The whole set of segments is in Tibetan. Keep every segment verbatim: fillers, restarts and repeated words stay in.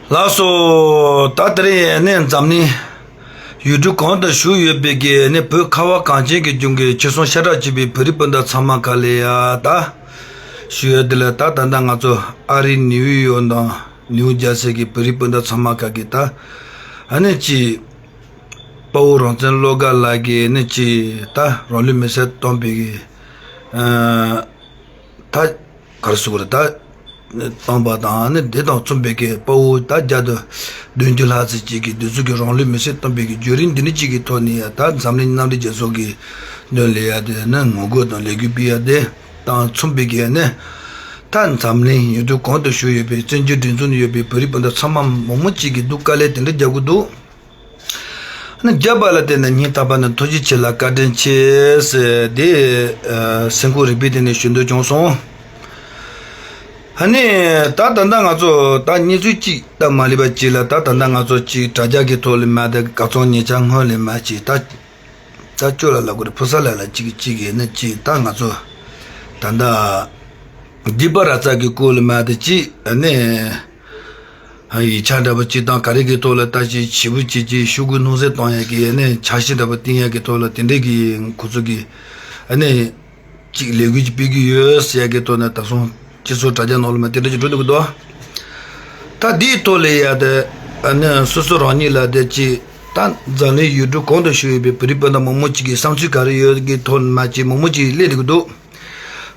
ལགས་སོ། ད་དེ་རིང་ནས་འཛམ་གླིང་ཡུལ་གྲུ་གང་དུ་བཞུགས་ཡོད་པའི་གི་ནི་བོད་ཁ་བ་གངས་ཅན་གྱི་ལྗོངས་ཀྱི་ཁྱིམ་ཚང་ཤ་ཁྲག་གཅིག་པའི་བོད་རིགས་སྤུན་ཟླ་ཚང་མ་ག་ལེ་ཡ་ད་ཞུ་ཡ་དེ་ལ། ད་ད་ལྟ་ང་ཚོ་ཨ་རི་ནིའུ་ཡོག་དང་ནིའུ་ཇར་སི་གི་བོད་རིགས་སྤུན་ཟླ་ཚང་མ་ག་གི་ད་ཨ་ནི་ཅི་དཔའ་བོ་རང་བཙན་བློ་དགའ་ལགས་ཀྱིས་ནི་ཅི་ད་རང་ལུས་མེར་སྲེག་བཏང་པའི་གི་ད། ག་རེ་ཟེར་དགོས་རེད། ད་བཏང་པ་དང་ནི་དེ་དང་མཚུངས་པའི་གི་དཔའ་བོ་ད་བརྒྱ་དང་བདུན་ཅུ་ལྷག་ཙམ་ཅིག་གིས་དེ་ཚོ་གི་རང་ལུས་མེར་སྲེག་བཏང་པའི་གི་བརྒྱུད་རིམ་འདི་འདྲ་ཅིག་གི་ཐོག་ནས་ཡ་ད་འཛམ་གླིང་མཉམ་འབྲེལ་རྒྱལ་ཚོགས་ཀྱི་མདུན་ལ་ཡ་དེ་ནི་ངོ་རྒོལ་དང་ལས་འགུལ་སྤེལ་ཡ་དེ་དང་མཚུངས་པའི་གི་ནི་ད་འཛམ་གླིང་ཡུལ་གྲུ་གང་དུ་བཞུགས་ཡོད་པའི་བཙན་བྱོལ་སྒྲིག་འཛུགས་ནང་ཡོད་པའི་བོད་རིགས་སྤུན་ཟླ་ཚང་མ་མང་པོ་ཅིག་གིས་སྡུག་དཀའ་ལས་དེ་འདྲ་རྒྱག་གི་འདུག་ནི་རྒྱབ་པ་ལ་བརྟེན་ནས་ངས་ད་བར་ནས་ཐུགས་རྗེ་ཆེ་ལ་བཀའ་དྲིན་ཆེ་ཟེར་དེ་སེམས་ཁུར་རིག་པའི་སྟེང་ནས་ཞུ་འདོད་བྱུང་སོང་། ཨ་ནི་ད་ད་ལྟ་ང་ཚོ་ད་གནས་ཚུལ་གཅིག་ད་མ་ལུས་པ་གཅིག་ལ་ད་ད་ལྟ་ང་ཚོ་གཅིག་དྲ་རྒྱ་གི་ཐོག་ལ་མ་ད་ག་ཚོད་ཉེ་ཆར་སྔོན་ལ་མ་གཅིག་ད་ད་ཅོ་ལ་ལ་གོ་རེ་ཕུ་ས་ལ་ལ་གཅིག་གཅིག་གི་ནི་གཅིག་ད་ང་ཚོ་ད་ལྟ་སྡིག་པ་ར་ཙ་གི་སྐོར་ལ་མ་ད་གཅིག་ཨ་ནི། ཡིག་ཆ་འདྲ་པོ་གཅིག་དང་ག་རེ་གི་ཐོག་ལ་ལྟ་ཅི་བྱིས་པོ་གཅིག་གཅིག་ཤོག་གུ་སྣུམ་ཟད་གཏོང་ཡ་གི་ཡ་ནས་འཆར་གཞི་འདྲ་པོ་བཏིང་ཡ་གི་ཐོག་ལ་དེ་འདྲས་གི་ཁོ་ཚོ་གི་ཨ་ནས་གཅིག་ལས་འགུལ་གཅིག་སྤེལ་གི་ཡོད་ཟེར་ཡ་གི་ཐོག་ནས་ད་སོང་སྤྱི་ཚོགས་དྲ་རྒྱ་ནང་ལ་མ་དེ་འདྲས་ཀྱི་འགྲོ་འདུག་གི་འདུག་ད་འདིའི་ཐོག་ལ་ཡ་དེ་ཨ་ནས་སོ་སོ་རང་ཉིད་ལ་དེ་གཅིག་ད་འཛམ་གླིང་ཡུལ་གྲུ་གང་དུ་བཞུགས་ཡོད་པའི་བོད་རིགས་སྤུན་ཟླ་མང་པོ་གཅིག་གི་བསམ་ཚུལ་ག་རེ་ཡོད་གི་ཐོག་ནས་མ་གཅིག་མང་པོ་གཅིག་སླེབས་འདུག་གི་འདུག་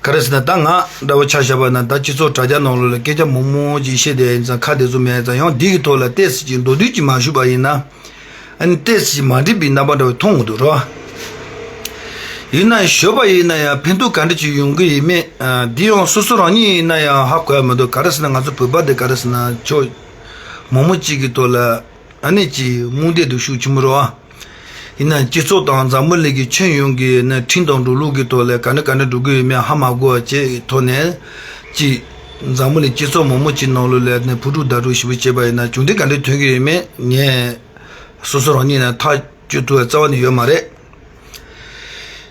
ག་རེ་ཟེར་ན་ད་ང་འདྲ་བོ་ཆ་བཞག་པ་ན་ད་སྤྱི་ཚོགས་དྲ་རྒྱ་ནང་ལོགས་ལ་སྐད་ཆ་མང་མང་ཅིག་བཤད་བསྡད་ཡིན་ཙང་ཁ་བདེ་ཚོ་མེད་ཙང་ཡང་འདི་གི་ཐོག་ལ་ཏོག་ཙམ་ཅིག་མདོར་བསྡུས་ཅིག་མ་ཞུས་པ་ཡིན་ན་ཨ་ནི་ཏོག་ཙམ་ཅིག་མ་འགྲིག་པའི་རྣམ་པ་འདྲ་བོ་མཐོང་གི་འདུག་རོ། ཡིན་ན་ཞུས་པ་ཡིན་ན་ཡང་ཕན་ཐོགས་ག་འདྲ་ཅིག་ཡོང་གི་ཡིན་མེད་འདི་ཡང་སོ་སོ་རང་ཉིད་ཡིན་ན་ཡང་ཧ་གོ་ཡ་མི་འདུག་ག་རེ་ཟེར་ན་ང་ཚོ་བོད་པ་དེ་ག་རེ་ཟེར་ན་ཆོ་མང་མང་ཅིག་གི་ཐོག་ལ་ཨ་ནི་ཅིག་རྨོངས་དད་འདུག་ཤུགས་ཆེན་པོ་རོ། ཡིན་ན་སྤྱི་ཚོགས་དང་འཛམ་བུ་གླིང་གི་ཁྱོན་ཡོངས་ཀྱི་ནི་ཁྲིམས་དང་འགྲོ་ལུགས་ཀྱི་ཐོག་ལ་ག་འདྲ་ག་འདྲ་འགྲོ་གི་ཡོད་མེད་ཧ་མ་གོ་བ་བཅས་ཐོག་ནས་ཀྱི་འཛམ་བུ་གླིང་སྤྱི་ཚོགས་མང་པོ་ཅིག་ནང་ལོགས་ལ་ནི་ཕུ་དཀྲུག་བརྡ་དཀྲུག་ཞེ་པོ་བྱས་པ་ཡིན་ན་གྱོང་འདི་ག་འདྲ་ཐོན་གི་ཡོད་མེད་ངས་སོ་སོ་རང་ཉིད་ནས་ཐག་གཅོད་ཐུབ་པ་རྩ་བ་ནས་ཡོད་མ་རེད།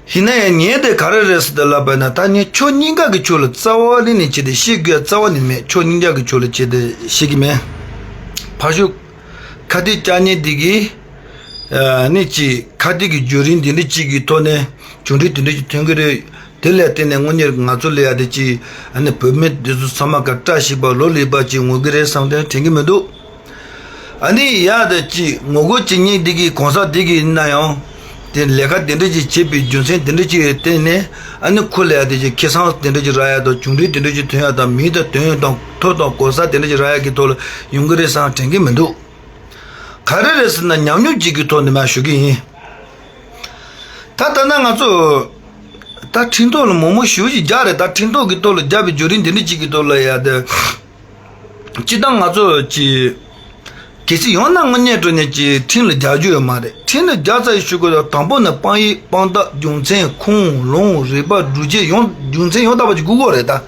ཡིན་ན་ཡང་ངས་དེ་ག་རེ་རེད་ཟེར་ཏེ་ལབ་པ་ཡིན་ན་ད་ངས་ཕྱོགས་གཉིས་ཀ་གི་ཕྱོགས་ལ་རྩ་བ་ནས་ནས་བྱས་ཏེ་བཤད་དགོས་རྩ་བ་ནས་མེད། ཕྱོགས་གཉིས་ཀ་གི་ཕྱོགས་ལ་བྱས་ཏེ་བཤད་ཀྱི་མེད། ཕར་ཞོག་ཁ་གཏད་བཅག་མཁན་འདི་གིས་ཨ་ནི་ཅིག་ཁ་གཏད་ཀྱི་བརྒྱུད་རིམ་འདི་འདྲ་ཅིག་གི་ཐོག་ནས་གྱོང་འཕྲུལ་དེ་འདྲ་ཅིག་ཐོན་གྱི་རེད། དེ་ལ་བརྟེན་ནས་དངོས་གནས་ང་ཚོ་ལ་ཡ་དེ་ཅིག་ཨ་ནི་བོད་མི་འདི་ཚོ་ཚང་མ་ག་བཀྲ་ཤིས་པ་ལོ་ལེགས་པ་ཅིག་ངུ་གི་རེད་བསམ་དོན་དྲན་གྱི་མི་འདུག་ཨ་ནི་ཡ་དེ་ཅིག་ངོ་རྒོལ་བྱེད་མཁན་འདི་གིས་གོང་ས་འདི་གིས་ཡིན་ན་ཡང་དེ་ལས་ཀ་དེ་འདྲ་ཅིག་བྱེད་པའི་རྒྱུ་མཚན་དེ་འདྲ་ཅིག་བརྟེན་ནས་ཨ་ནི་ཁོ་ལ་ཡ་དེ་ཅིག་ཁེ་བཟང་དེ་འདྲ་ཅིག་རག་ཡ་དང་གྱོང་འཕྲུལ་དེ་འདྲ་ཅིག་ཐོན་ཡ་དང་མིང་དང་དོན་དང་ཐོབ་དང་གོ་ས་དེ་འདྲ་ཅིག་རག་ཡ་གི་ཐོག་ལ་ཡོང་གི་རེད་བསམ་དྲན་གྱི་མི་འདུག་ག་རེ་རེད་ཟེར་ན་ཉམས་མྱོང་གཅིག་གི་ཐོག་ནས་མར་ཞུ་གི་ཡིན། ད་ལྟ་ན་ང་ཚོ་ད་ཁྲིམས་ཐོག་ལ་མང་མང་ཞེ་པོ་ཅིག་རྒྱག་རེད། ད་ཁྲིམས་ཐོག་གི་ཐོག་ལ་རྒྱག་པའི་བརྒྱུད་རིམ་འདི་འདྲ་ཅིག་གི་ཐོག་ལ་ཡ་དེ་སྤྱིར་བཏང་ང་ཚོ་ཅིག་གལ་སྲིད་ཡོང་ན་དངོས་གནས་དྲང་གནས་ཀྱི་ཁྲིམས་ལ་རྒྱག་རྒྱུ་ཡོད་མ་རེད། ཁྲིམས་ལ་རྒྱག་ཚར་ཞུ་དགོས་ད་དང་པོ་ནི་དཔང་ཡིག་དཔང་རྟགས་རྒྱུ་མཚན་ཁུངས་ལུང་རིག་པ་སྒྲུབ་བྱེད་ཡོངས་རྒྱུ་མཚན་ཡང་དག་པ་ཅིག་དགོས་ཀྱི་རེད་ད།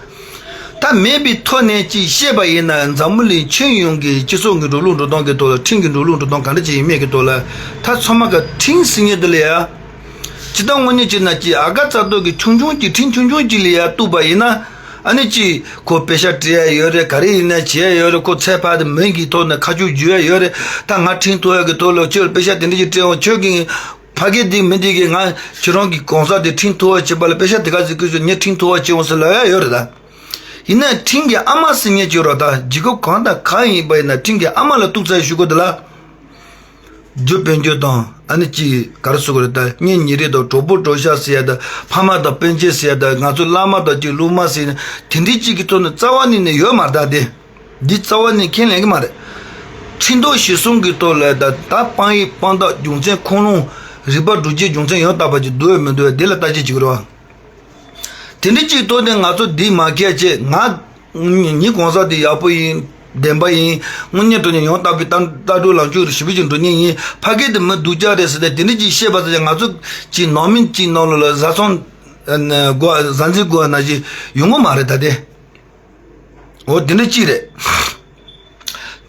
ད་མེད་པའི་ཐོག་ནས་ཅིག་བཤད་པ་ཡིན་ན་འཛམ་བུ་གླིང་ཁྱོན་ཡོངས་ཀྱི་སྤྱི་ཚོགས་ཀྱི་འགྲོ་ལུགས་འགྲོ་སྟངས་ཀྱི་ཐོག་ལ་ཁྲིམས་ཀྱི་འགྲོ་ལུགས་འགྲོ་སྟངས་ག་འདྲ་ཅིག་ཡིན་མིན་གྱི་ཐོག་ལ་ད་ཚང་མ་ག་ཁྲིམས་ཟེར་མཁན་དེ་ལ་ཡ། ཅི་ལྟར་དངོས་གནས་བྱས་ན་ཅིག་ཨ་ག་ཙག་ཏོག་གི་ཆུང་ཆུང་ཅིག་ཁྲིམས་ཆུང་ཆུང་ཅིག་ལ་ཡ་གཏུགས་པ་ཡིན་ན། ཨ་ནི་ཅིག་ཁོ་པེ་ཤག་སྤྲད་ཡ་ཡོད་རེད། ག་རེ་ཡིན་ན་བྱེད་ཡ་ཡོད་རེད། ཁོ་ཚད་ཕར་དུ་མིང་གི་ཐོག་ནས་ཁ་ཕྱོགས་བརྗོད་ཡ་ཡོད་རེད། ད་ང་ཁྲིམས་ཐོག་ཡ་གི་ཐོག་ལ་ཁྱོད་ལ་པེ་ཤག་དེ་འདྲ་ཅིག་སྤྲད་འོང་། ཁྱོད་ཀྱིས་ཕ་གི་འདི་མི་འདི་གིས་ང་ཁྱེད་རང་གི་གོང་ས་དེ་ཁྲིམས་ཐོག་བ་བྱེད་པ་ལ་པེ་ཤག་དེ་ག་ཟིག་བསྐུར་སོང་། ངས་ཁྲིམས་ཐོག་བ་བྱེད་འོང་ཟེར་ལབ་ཡ་ཡོད་རེད་ད། ཡིན་ན་ཁྲིམས་ཀྱི་ཨ་མ་ཟེར་མཁན་ཅིག་ཡོད་རེད་ད། ལྗིད་ཁོག་གང་དང་གང་ཡིན་པ་ཡིན་ན་ཁྲིམས་ཀྱི་ཨ་མ་ལ་གཏུགས་ཚར་ཞུ་དགོས་འདུག་ལ། རྒྱུ་སྤུན་ཀྱག་དང་ཨ་ནི་ཅིག་ག་རེ་ཟེར་དགོས་རེད་ད། གཉེན་ཉེ་རིང་དང་གྲོགས་པོ་གྲོགས་ཤག་ཟེར་ཡ་ད། ཕ་མ་དང་སྤུན་མཆེད་ཟེར་ཡ་ད། ང་ཚོ་བླ་མ་དང་ཅིག་སློབ་མ་ཟེར་ནས་དེ་འདྲའི་ཅིག་གི་ཐོག་ནས་རྩ་བ་ནས་ནས་ཡོད་མ་རེད་ད་དེ། འདི་རྩ་བ་ནས་ཁས་ལེན་གྱི་མ་རེད། ཁྲིམས་ཐོག་གཞི་བཟུང་གི་ཐོག་ལ་ད་ད་དཔང་ཡིག་དཔང་རྟགས་རྒྱུ་མཚན་ཁུངས་ལུང་རིག་པ་སྒྲུབ་བྱེད་རྒྱུ་མཚན་ཡང་དག་པ་ཅིག་འདུག་ཡོད་མི་འདུག་ཡ་དེ་ལ་བརྟག་དཔྱད་བྱེད་དགོས་རེད་བ། དེ་འདྲ་ཅིག་ཐོག་ནས་ང་ཚོ་འདི་མ་ཁས་བྱས་ང་ཉིད་གོང་ས་དེ་ཡག་པོ་ཡིན་བདེན་པ་ཡིན་དངོས་གནས་དྲང་གནས་ཡང་དག་པའི་ལྟ་ལྟ་གྲུབ་ལངས་ཕྱོགས་རེ་ཞིབ་ཕྱིན་འགྲོ་མཁན་ཡིན། ཕ་གི་དེ་མི་སྡུག་ཅག་རེད་ཟེར་ཏེ་དེ་འདྲ་ཅིག་བཤད་པ་ཟེར་ང་ཚོ་ཅིག་ནང་མི་ཅིག་ནང་ལོགས་ལ་བཟའ་ཚང་དགོས་བཟའ་འཛིན་དགོས་ན་ཅིག་ཡོང་གི་མ་རེད་ད་དེ། འོ་དེ་འདྲ་ཅིག་རེད།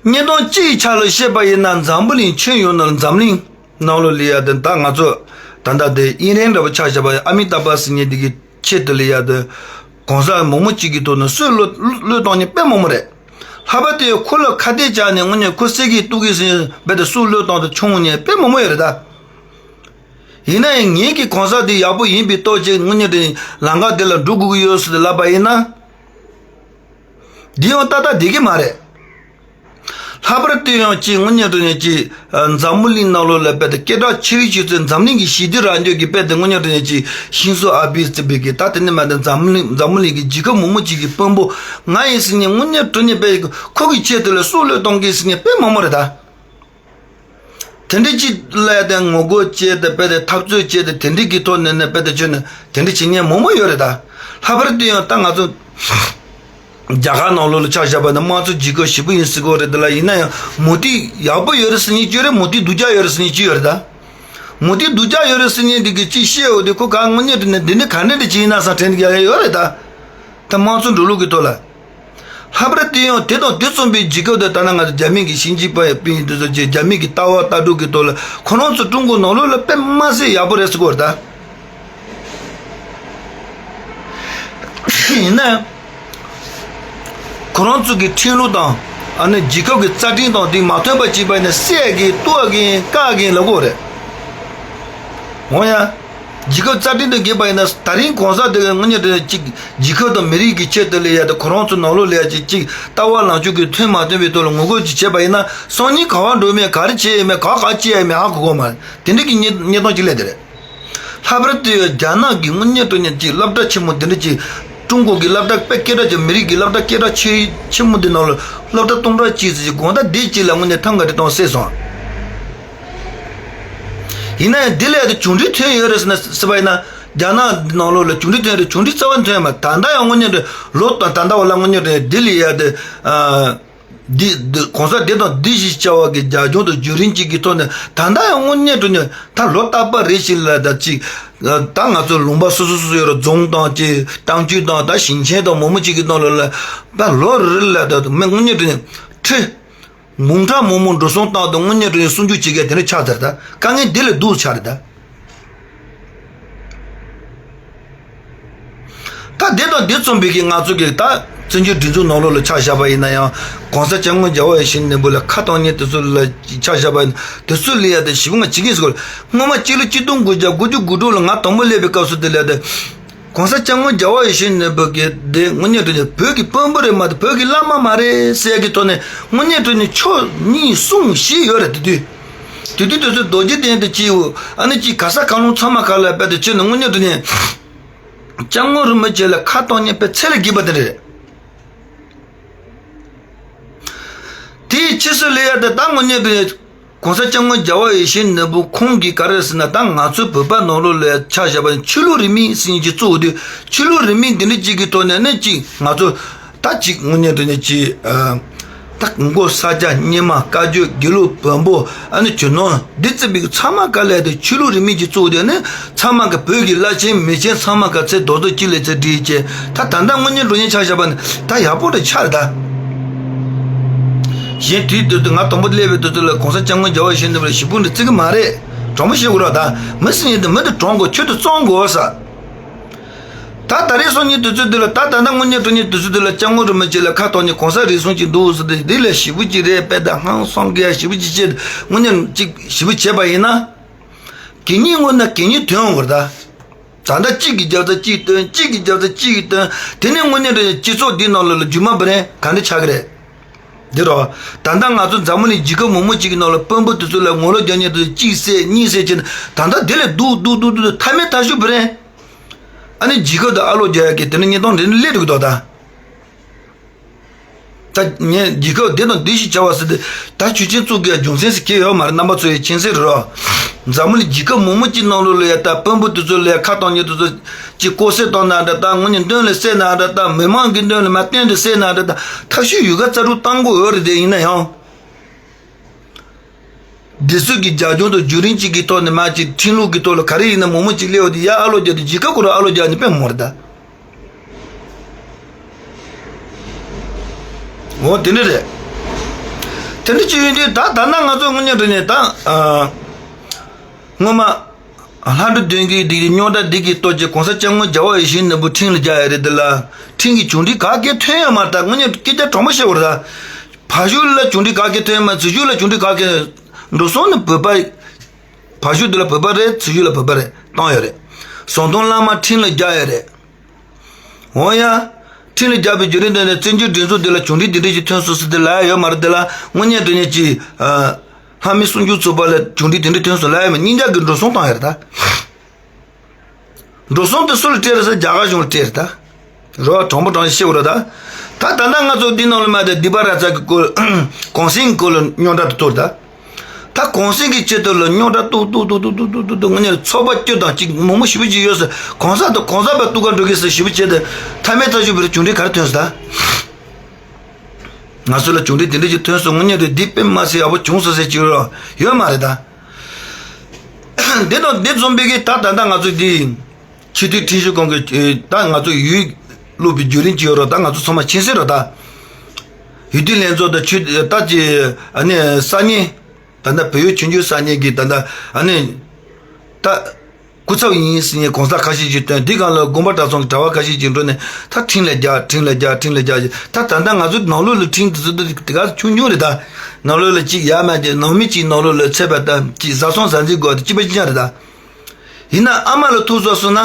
བརྙན་ཐུང་གཅིག་ཆ་ལ་བཤད་པ་ཡིན་ན་འཛམ་བུ་གླིང་ཁྱོན་ཡོངས་ནང་འཛམ་གླིང་ནང་ལོགས་ལ་ཡ་དེ་ད་ང་ཚོ་ད་ལྟ་དེ་དབྱིན་རན་འདྲ་པོ་ཆ་བཞག་པ་ཨ་མི་ཏཱ་བྷ་ཟེར་མཁན་དེ་གི་ཆེད་དུ་ལ་ཡ་དེ་གོང་ས་མང་པོ་གཅིག་གི་ཐོག་ནས་སྲོག་བློས་བློས་གཏོང་མཁན་དཔེ་མང་པོ་རེད། ལྷག་པར་དུ་ཁོ་ལ་ཁ་གཏད་བཅག་ནས་དངོས་གནས་ཁོ་བསད་གི་གཏུབ་གི་ཟེར་རྦད་དེ་སྲོག་བློས་གཏོང་དུ་མཆོང་ནས་དཔེ་མང་པོ་ཡོད་རེད་ད། ཡིན་ན་ཡང་ངེད་ཀྱི་གང་ཟག་དེ་ཡག་པོ་ཡིན་པའི་སྟོབས་ཀྱིས་དངོས་གནས་དེ་ལམ་ཁ་དེ་ལ་འགྲོ་དགོས་ཀྱི་ཡོད་ཟེར་ཏེ་ལབ་པ་ཡིན་ན། འདི་ཡང་ཏག་ཏག་བསྡད་ཀྱི་མ་རེད། ལྷག་པར་དུ་ཡང་ཅིག་དངོས་གནས་དྲང་གནས་ཅིག་འཛམ་བུ་གླིང་ནང་ལོགས་ལ་དཔེ་དེ་སྐད་གྲགས་ཆེ་བའི་ཆུ་ཚོད་འཛམ་གླིང་གི་ཞི་བདེ་རང་བྱོན་གྱི་དཔེ་དེ་དངོས་གནས་དྲང་གནས་ཅིག་ཤིང་བཟོ་ཨ་ཕི་ཟེར་བའི་གི་ད་དེ་ནས་མ་དེ་འཛམ་གླིང་འཛམ་བུ་གླིང་གི་རྒྱལ་ཁབ་མང་པོ་ཅིག་གི་དཔོན་པོ་ང་ཡིན་ཟེར་ནས་དངོས་གནས་དྲང་གནས་དཔེ་ཁོ་གི་ཆེད་དུ་ལ་སྲོག་བློས་གཏོང་གི་ཟེར་ནས་དཔེ་མང་པོ་རེད་ད། དེ་འདྲ་ཅིག་ལ་ཡ་དེ་ངོ་རྒོལ་བྱས་ཏེ་དཔེ་དེ་འཐབ་རྩོད་བྱས་ཏེ་དེ་འདྲ་གི་ཐོག་ནས་ནས་དཔེ་དེ་བྱས་ནས་དེ་འདྲ་བྱེད་མཁན་མང་པོ་ཡོད་རེད་ད། ལྷག་པར་དུ་ཡང་ད་ང་ཚོ་རྒྱ་གར་ནང་ལོགས་ལ་ཆ་བཞག་པ་ན་དམངས་གཙོ་རྒྱལ་ཁབ་ཞེ་པོ་ཡིན་ཟེར་གོ་རེད་དེ་ལ། ཡིན་ན་ཡང་མུ་མཐུད་ཡག་པོ་ཡོད་རེད་ཟེར་མཁན་ཅིག་ཡོད་རེད། མུ་མཐུད་སྡུག་ཅག་ཡོད་རེད་ཟེར་མཁན་ཅིག་ཡོད་རེད་ད། མུ་མཐུད་སྡུག་ཅག་ཡོད་རེད་ཟེར་མཁན་འདི་གི་ཅིག་བཤད་འོ་དེ་ཁོ་ག་དངོས་གནས་དྲང་གནས་འདི་འདྲ་ག་འདྲ་འདྲ་ཅིག་ཡིན་ན་བསམ་དྲན་གྱི་ཡོད་རེད་ད། ད་དམངས་གཙོ་འགྲོ་ལུགས་ཀྱི་ཐོག་ལ། ལྷག་པར་དུ་ཡང་དེ་དང་དེ་མཚུངས་པའི་རྒྱལ་ཁབ་དང་ད་ལྟ་ང་ཚོ་རྒྱ་མི་གི་ཞི་ཅིན་ཕིང་དེ་ཚོ་རྒྱ་མི་གི་ལྟ་བ་ལྟ་གྲུབ་ཀྱི་ཐོག་ལ་ཁོ་རང་ཚོ་ཀྲུང་གོ་ནང་ལོགས་ལ་དཔེ་མ་སྲིད་ཡག་པོ་རེད་ཟེར་གོ་རེད་ད། ཡིན་ན་ཁོ་རང་ཚོ་གི་ཁྲིམས་ལུགས་དང་ཨ་ནི་རྒྱལ་ཁབ་ཀྱི་རྩ་ཁྲིམས་དང་དེ་མ་མཐུན་པ་བྱས་པ་ཡིན་ན་བསད་གི་གཏུབ་གི་བཀག་གི་ལབ་གོ་རེད། འོ་ཡ། རྒྱལ་ཁབ་རྩ་ཁྲིམས་དང་འགལ་པ་ཡིན་ན་ད་རིང་གོང་ས་དེ་ག་དངོས་གནས་དྲང་གནས་ཅིག་རྒྱལ་ཁབ་དང་མི་རིགས་ཀྱི་ཆེད་དུ་ལས་ཡ་དེ་ཁོ་རང་ཚོ་ནང་ལོགས་ལས་ཡ་ཅིག་ཅིག་ལྟ་བ་ལངས་ཕྱོགས་ཀྱི་མཐུན་མ་མཐུན་པའི་ཐོག་ལ་ངོ་རྒོལ་ཅིག་བྱས་པ་ཡིན་ན་སང་ཉིན་ག་བ་འགྲོ་མིན་ག་རེ་བྱས་ཡོད་མེད་ག་ག་བྱས་ཡོད་མེད་ཧ་གོ་གོ་མ་རེད། དེ་འདྲ་གི་གནས་གནས་སྟངས་ཅིག་སླེབས་དེ་རེད། ལྷག་པར་དུ་རྒྱ་ནག་གི་དངོས་གནས་དྲང་གནས་ཀྱི་སློབ་གྲྭ་ཆེན་མོ་འདི་འདྲ་ཅིག་ཀྲུང་གོ་གི་སློབ་གྲྭ་དཔེ་སྐད་གྲགས་ཅན་མི་རིགས་ཀྱི་སློབ་གྲྭ་སྐད་གྲགས་ཆེ་ཆེན་མོ་འདི་ནང་ལ་སློབ་གྲྭ་སྟོང་ཕྲག་གཅིག་ཙམ་ཞིག་དགོང་དག་བདེ་སྐྱིད་ལ་དངོས་གནས་ཐང་ག་རེ་བཏང་བསད་སོང་། ཡིན་ན་ཡང་འདི་ལ་ཡ་དེ་བྱུང་འཕྲལ་ཐོན་ཡོད་རེད་ཟེར་ན་ཟེར་བ་ཡིན་ན་རྒྱ་ནག་ནང་ལོགས་ལ་བྱུང་འཕྲལ་ཐོན་རེད། བྱུང་འཕྲལ་རྩ་བ་ཐོན་ཡོད་མ་ད་ལྟ་ཡང་དངོས་གནས་དྲང་ལོ་དང་ད་ལྟ་བ་ལ་དངོས་གནས་དྲང་འདི་ལ་ཡ་དེ་འདི་འདི་གོང་ས་འདི་དང་འདི་ཞེས་བྱ་བ་གི་རྒྱབ་ལྗོངས་དང་བརྒྱུད་རིམ་གཅིག་གི་ཐོག་ནས་ད་ལྟ་ཡང་དངོས་གནས་དྲང་གནས་ད་ལོ་རྟག་པར་རེ་བཞིན་ལ་ད་ཅིག་ད་ང་ཚོ་ལུང་པ་སོ་སོ་སོ་སོ་ཡོད་ར་རྫོང་དང་ཅིག་ཏང་ཅུས་དང་ད་ཞིང་ཆེན་དང་མང་པོ་ཅིག་གི་ནང་ལ་ལ་ད་ལོ་རེ་ལ་ད་མི་དངོས་གནས་དྲང་གནས་ཁྲི་འབུམ་ཕྲག་མང་མང་འགྲོ་སོང་བཏང་དང་དངོས་གནས་དྲང་གནས་སྲུང་སྐྱོབ་བྱེད་མཁན་དེ་འདྲ་ཆགས་ཚར། ད་དཀའ་ངལ་འདི་ལས་སྡུག་ཆགས་རེད་ད། ད་དེ་དང་དེ་མཚུངས་པའི་གི་ང་ཚོ་གི་ད་བཙན་བྱོལ་སྒྲིག་འཛུགས་ནང་ལོགས་ལ་ཆ་བཞག་པ་ཡིན་ན་ཡང་གོང་ས་སྐྱབས་མགོན་རྒྱལ་བ་ཡིད་བཞིན་ནོར་བུ་ལ་ཁ་གཏོང་མཁན་དེ་ཚོ་ལ་ཆ་བཞག་པ་ཡིན་ན་དེ་ཚོ་ལ་ཡ་དེ་ཞིབ་ང་བྱེད་ཀྱི་ཟེར་གོ། སྔོན་མ་སྤྱི་ལོ་གཅིག་སྟོང་དགུ་བརྒྱ་དགུ་བཅུ་གོ་དྲུག་ལ་ང་དང་པོ་སླེབས་པའི་སྐབས་སུ་དེ་ལ་ཡ་དེ། གོང་ས་སྐྱབས་མགོན་རྒྱལ་བ་ཡིད་བཞིན་ནོར་བུ་གིས་དེ་དངོས་གནས་དྲང་གནས་བོད་ཀྱི་དཔོན་པོ་རེད་མ་གཏོགས་བོད་ཀྱི་བླ་མ་མ་རེད་ཟེར་ཡ་གི་ཐོག་ནས་དངོས་གནས་དྲང་གནས་ཕྱོགས་གཉིས་གསུམ་བཞི་ཡོད་རེད་དེ་དུས། དེ་དུས་དེ་ཚོ་རྡོ་རྗེ་གདན་དུ་སྐྱེས་འོ་ཨ་ནི་ཅིག་ག་ས་ག་ལུང་ཚང་མ་ག་ལ་དཔེ་དེ་ཁྱོད་ནི་དངོས་གནས་དྲང་གནས་སྐྱབས་མགོན་རིན་པོ་ཆེ་ལ་ཁ་གཏོང་མཁན་དཔེ་ཚད་ལས་བརྒལ་བ་དེ་རེད། དེའི་ཕྱིས་སུ་ལས་ཡ་དེ་ད་དངོས་གནས་དྲང་གནས། གོང་ས་སྐྱབས་མགོན་རྒྱལ་བ་ཡིད་བཞིན་ནོར་བུ་ཁོང་གིས་ག་རེ་ཟེར་ན་ད་ང་ཚོའི་བོད་པ་ནང་ལོགས་ལ་ཆ་བཞག་པ་ཡིན་ཆོས་ལུགས་རིས་མེད་ཟེར་མཁན་ཅིག་བཙུགས་དུས་ཆོས་ལུགས་རིས་མེད་འདི་འདྲ་ཅིག་གི་ཐོག་ནས་ནི་ཅིག་ང་ཚོ་ད་ཅིག་དངོས་གནས་དྲང་གནས་ཅིག་ད་མགོ་ས་སྐྱ་རྙིང་མ་བཀའ་བརྒྱུད་དགེ་ལུགས་བོན་པོ་ཨ་ནི་ཇོ་ནང་འདི་བརྩིས་པའི་ཚང་མ་ག་ལས་དེ་ཆོས་ལུགས་རིས་མེད་ཅིག་བཙུགས་དུས་ནི། ཚང་མ་གི་བོད་ཀྱི་བླ་ཆེན་མི་ཆེན་ཚང་མ་ག་ཚད་རྡོག་རྡོག་གཅིག་ལས་ཚད་སྒྲིལ་བྱས་ད་ད་ལྟ་དངོས་གནས་དྲང་གནས་ཆ་བཞག་པ་ནི་ད་ཡག་པོ་རེ་ཆགས་རེད་ད། གཞན་དུས་དུས་དུ་ང་དང་པོ་སླེབས་པའི་དུས་ཚོད་ལ་གོང་ས་སྐྱབས་མགོན་རྒྱལ་བ་ཡིད་བཞིན་ནོར་བུ་ལ་ཞེ་པོ་འདྲ་བརྩི་གི་མ་རེད། དྲང་པོ་བཤད་དགོས་ར་ད་མི་ཟེར་མཁན་དེ་མི་དེ་དྲང་དགོས་ཆོས་དེ་བཙོང་དགོས་ས། ད་ད་རེས་སང་ཉིན་དུས་ཚོད་འདི་ལ་ད་ད་ལྟ་དངོས་གནས་དྲང་གནས་དུས་ཚོད་འདི་ལ་སྐྱབས་མགོན་རིན་པོ་ཆེ་ལ་ཁ་གཏོང་ནས་གོང་ས་རེ་ཟུང་ཅིག་འདུག་ཟེར་ཏེ་འདི་ལས་ཞེ་པོ་ཅིག་རེད་པས་ད་ཧང་སང་གི་ཡ་ཞེ་པོ་ཅིག་བྱས་དངོས་གནས་ཅིག་ཞེ་པོ་བྱས་པ་ཡིན་ན། གད་སྙིགས་བསྔོགས་ན་གད་སྙིགས་ཐོན་འོང་བར་ད། ད་ལྟ་གཅིག་གི་རྒྱབ་རྩ་གཅིག་བཏོན་གཅིག་གི་རྒྱབ་རྩ་གཅིག་གིས་བཏོན་དེ་ནས་དངོས་གནས་དྲང་གནས་སྤྱི་ཚོགས་འདི་ནང་ལ་ལ་རྒྱུ་མ་བུ་རན་ག་འདྲ་ཆགས་ཀྱི་རེད། འདི་རོ། ད་ལྟ་ང་ཚོ་འཛམ་བུ་གླིང་རྒྱལ་ཁབ་མང་པོ་ཅིག་གི་ནང་ལ་དཔོན་པོ་དེ་ཚོ་ལ་ངོ་ལོག་རྒྱག་མཁན་དེ་ཚོ་གཅིག་བསད་གཉིས་བསད་བྱས་ནས་ད་ལྟ་དེ་ལས་སྡུག་སྡུག་སྡུག་སྡུག་མཐའ་མའི་མཐའ་ཤུལ་བུ་རན། ཨ་ནི་རྒྱལ་ཁབ་དང་ཨ་ལོ་རྒྱག་ཡ་གི་དེ་ནས་གཉེན་སྟོན་དེ་ནས་སླེབས་འགྲོ་གི་འདུག་ད། ད་ངས་རྒྱལ་ཁབ་བདེ་དང་བདེ་ཞིག་བྱ་བ་ཟེར་ཏེ་ད་ཆོས་ཅན་བཙུགས་དགོས་རྒྱུ་མཚན་ཟེར་གྱི་ཡོད་མ་རེད། རྣམ་པ་ཚོ་ཡི་མཁྱེན་གསལ་རེད་རོ། འཛམ་བུ་གླིང་རྒྱལ་ཁབ་མང་པོ་ཅིག་ནང་ལོགས་ལ་ཡ་ད་དཔོན་པོ་དེ་ཚོ་ལ་ཡ་ཁ་གཏོང་མཁན་དེ་ཚོ་ཅིག་ལྐོག་བསད་བཏང་ན་འདྲ་ད་དངོས་གནས་མདུན་ལ་བསད་ན་འདྲ་ད་མི་མང་གི་མདུན་ལ་མ་སྟོན་དུ་བསད་ན་འདྲ་ད་ཐབས་ཤེས་ཡོད་ག་རྩ་དྲུག་བཏང་དགོས་འོས་རེད་དེ་ཡིན་ན་ཡང་། སྡེ་སྲིད་ཀྱི་རྒྱབ་ལྗོངས་དང་བརྒྱུད་རིམ་གཅིག་གི་ཐོག་ནས་མ་གཅིག་ཁྲིམས་ལུགས་ཀྱི་ཐོག་ལ་ག་རེ་ཡིན་ན་མང་མོ་གཅིག་སླེབས་འོ་དེ་ཡ་ཨ་ལོ་རྒྱག་དེ་རྒྱལ་ཁབ་ཁོ་རང་ཨ་ལོ་རྒྱག་ནི་དཔེ་མོ་རེད་ད། འོ་དེ་འདྲ་རེད། དེ་འདྲ་ཅིག་ཡིན་དུས་ད་ད་ན་ང་ཚོ་དངོས་གནས་དྲང་གནས་ད་ཨ། སྔོན་མ། ལྷ་འབྲུ་བདུན་གྱི་སྡིག་རྙོག་དྲ་སྡིག་གི་སྟོབས་ཀྱིས་གོང་ས་སྐྱབས་མགོན་རྒྱལ་བ་ཡིད་བཞིན་ནོར་བུ་ཁྲིམས་ལ་རྒྱག་ཡ་རེད་འདི་ལ། ཁྲིམས་ཀྱི་བྱུང་འཕྲིན་ག་གེ་ཐོན་ཡོད་མ་རེད་ད་དངོས་གནས་སྐད་ཆ་དྲང་པོ་བཤད་དགོས་རེད་ད། ཕ་ཤུལ་ལ་བཅོམ་འདྲི་ག་གེ་ཐོན་མ། ཚུར་ཤུལ་ལ་བཅོམ་འདྲི་ག་གེ། འགྲོ་སོང་ནི་བོད་པ། ཕ་ཤུལ་དེ་ལ་བོད་པ་རེད། ཚུར་ཤུལ་ལ་བོད་པ་རེད་བཏང་ཡོད་རེད། ཟམ་གདོང་བླ་མ་ཁྲིམས་ལ་རྒྱག་ཡོད་རེད། འོ་ཡ། ཁྲིམས་ལ་རྒྱག་པའི་བརྒྱུད་རིམ་དེ་ནས་བཙན་བྱོལ་སྒྲིག་འཛུགས་འདི་ལ་བཅོམ་འདྲི་དེ་འདྲ་ཞིག་ཐོན་སོང་ཟེར་དེ་ལབ་ཡ་ཡོད་མ་རེད། དེ་ལ་དངོས་གནས་དོན་གཉེར་གྱི། ལྷ་མི་སུམ་ཅུ་ཚོགས་པ་ལ་བཅོམ་འདྲི་དེ་འདྲ་ཐོན་སོང་ལབ་ཡ་མ། སྙིང་རྗེ་གི་འགྲོ་སོང་བཏང་ཡ་རེད་ད། འགྲོ་སོང་དེ་སུ་ལ་སྤྲད་རེད་ཟེར། རྒྱ་གར་གཞུང་ལ་སྤྲད་རེད་ད། རེད་བ། དྲང་པོ་དྲང་ཞིག་བཤད་དགོས་རེད་ད། ད་ད་ལྟ་ང་ཚོ་འདི་ནང་ལ་མ་དེ་སྡིག་པ་ར་ཙ་གི་སྐོར། གུང་སེང་གི་སྐོར་ལ་རྙོག་དྲ་དེ་གཏོར་ད། ད་གུང་སེང་གི་ཆེད་དུ་ལ་རྙོག་དྲ་གཏོར་གཏོར་གཏོར། ངོ་ནས་ཚོགས་པ་སྐྱོ་དང་གཅིག་མང་པོ་ཞེ་པོ་ཅིག་ཡོད་ཟེར། གོང་ས་དང་གོང་ས་པ་ཐུགས་ཁ་འགྲོ་གི་ཟེར་ཞེ་པོ་བྱས་ཏེ། མཐའ་མའི་ཐག་གཅོད་བྱས་ཏེ་བཅོམ་འདྲི་ག་རེ་ཐོན་སོང་ད། ང་ཚོ་ལ་བཅོམ་འདྲི་དེ་འདྲ་ཅིག་ཐོན་སོང་། དངོས་གནས་དེ་འདི་དཔེ་མ་སྲིད་ཡག་པོ་བྱུང་སོང་ཟེར་གྱི་ཡོད་མ་རེད་ད། འདི་དང་འདི་མཚུངས་པའི་གི་ད་ད་ལྟ་ང་ཚོ་འདི་སྤྱི་འཐུས་ཁྲིམས་ཞིབ་ཁང་གི་ད་ང་ཚོ་ཡུལ་སློག་པའི་བརྒྱུད་རིམ་ཅིག་ཡོད་རེད། ད་ང་ཚོ་ཚང་མ་མཁྱེན་གསལ་རེད་ད། འོས་བསྡུ་ལྷན་ཚོགས་དང་ཆོས་ད་ཅི་ཨ་ནི་གསར་རྙིང་། ད་ལྟ་བོད་ཡིག་ཆོས་འབྱུང་གསར་རྙིང་གི་ད་ལྟ་ཨ་ནི་ད། སྐུ་ཚབ་ཡིན་ཟེར་མཁན་གོང་ས་ཁ་ཤས་ཅིག་བཏོན། འདི་སྒང་ལ་དགོན་པ་གྲྭ་ཚང་གི་གྲྭ་པ་ཁ་ཤས་ཅིག་འགྲོ་ནས་ད་ཁྲིམས་ལ་རྒྱག་ཁྲིམས་ལ་རྒྱག་ཁྲིམས་ལ་རྒྱག་ཅེས། ད་ད་ལྟ་ང་ཚོ་ནང་ལོགས་ལ་ཁྲིམས་དེ་ཚོ་དེ་ག་ཆུང་ཆུང་རེད་ད། ནང་ལོགས་ལ་ཅིག་ཡ་མ་དེ་ནང་མི་གཅིག་ནང་ལོགས་ལ་ཚད་པ་ད་ཅིག་བཟའ་ཚང་བཟའ་འཛིན་དགོས་དེ་གཅིག་པ་གཅིག་རྐྱང་རེད་ད། ཡིན་ན་ཨ་མ་ལ་ཐུག་སོང་སོང་ན།